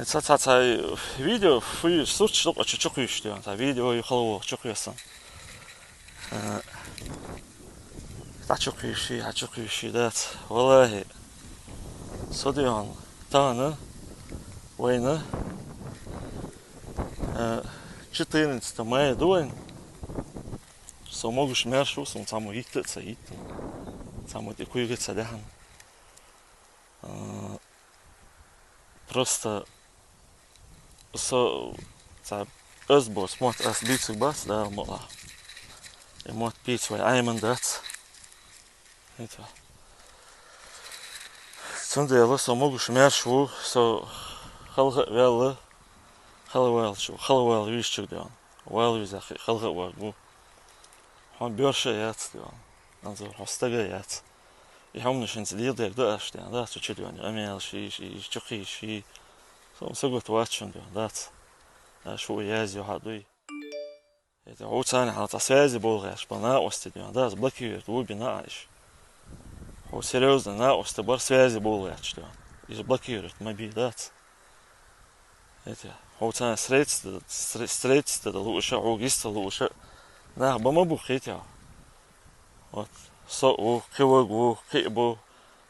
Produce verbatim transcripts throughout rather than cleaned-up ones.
Ца, ца, ца видео, фу, сурташ дукха чу, чукхуьйсуш дена. Ца видео ю хала воху чукхоьссина. Э, хьа чукхуьйсуш, хьа чукхуьйсуш дац. Валлахи, со дена, тахана, вайна, э, четырнадцатое мая ду вайн. Со могуш-маьрша ву, суна цхьаммо йитта а ца йиттина. Цхьаммо тӀе куьйга а ца даьхьна. А, просто со цхьа аз боцу мотт ас буьйцург бац, Дала мукъалахь. И мотт буьйцу вай Ӏемина дац. ХӀета. Цундела со могуш-маьрша ву, со хала а ваьлла, хала ваьлла ву, хала ваьлла вуьйцучуьра дена. Вала веза хи-, хала а ваьлла ву. Хьо боьрша а яц дена. Анзор, хьо стага а яц. И хьуна хӀинца леладер ду аш дена, да, цу чу дена. Амел ши, ши, чукхийша ши. Со, со гуттар вац шуна дена, дац. Аш ву язйо хьа дуй. ХӀета, хьо царна хьалха цхьа связи болу гӀерташ бан накъостий дена, дац, блокировать ву бина а иш. Хьо серьёзно накъостий бар связи болу гӀерташ дена. Иза блокировать ма бий, дац. ХӀета, хьо царна средство, сре-, средство дан лууша, хьо гиста лууша. Нах бан ма бу хета. Вот, со а ву, кхин ваг ву, кхин а бу.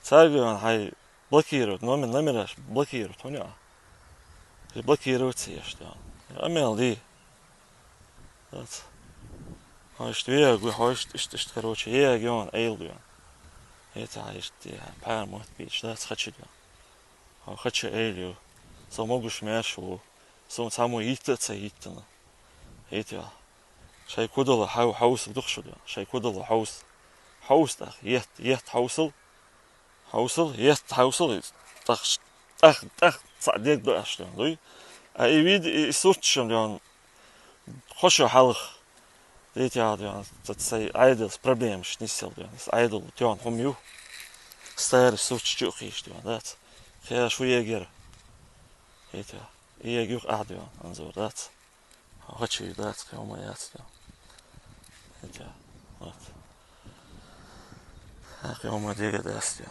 Цаьрга ван хьай блокировать, номер, номераш блокировать, хьуна а. Блокировать ца еш дена. Амел ди. Дац. Хьо иштта вега ву, хьо иштта, иштта, иштта, короче, ега йона, айла дена. ХӀета, хьа иштта, пхьара мотт буьйцуш, дац, хачи дена. Хьо хачи айла ю. Со могуш-маьрша ву. Суна цхьаммо йитта а ца йиттина. ХӀета. Шайн кудала хьов-, хьовсал дукха шу дена. Шайн кудала хьовс-, хьовса тӀаккха, етт, етт хьовсал. Хьовсал, етт хьовсал, тӀаккха, тӀаккха, тӀаккха цхьаъ дерг ду аш дена, дуй? А и вид-, и, и сурташ-м дена, кхо шо хьалха. Дийти а дена, цхьа сайн Ӏедалца проблемаш нисъелла дена. Ас Ӏедал тоьхна хӀума ю. Старый сурташ чу а кхийса дена, дац. Кхин аш ву егера. ХӀета. И ега юха ахь дена, Анзор, дац. Хьо хачи ю, дац, кхин хӀума яц дена. ХӀета. Вот. Кхин хӀума дега дац дена.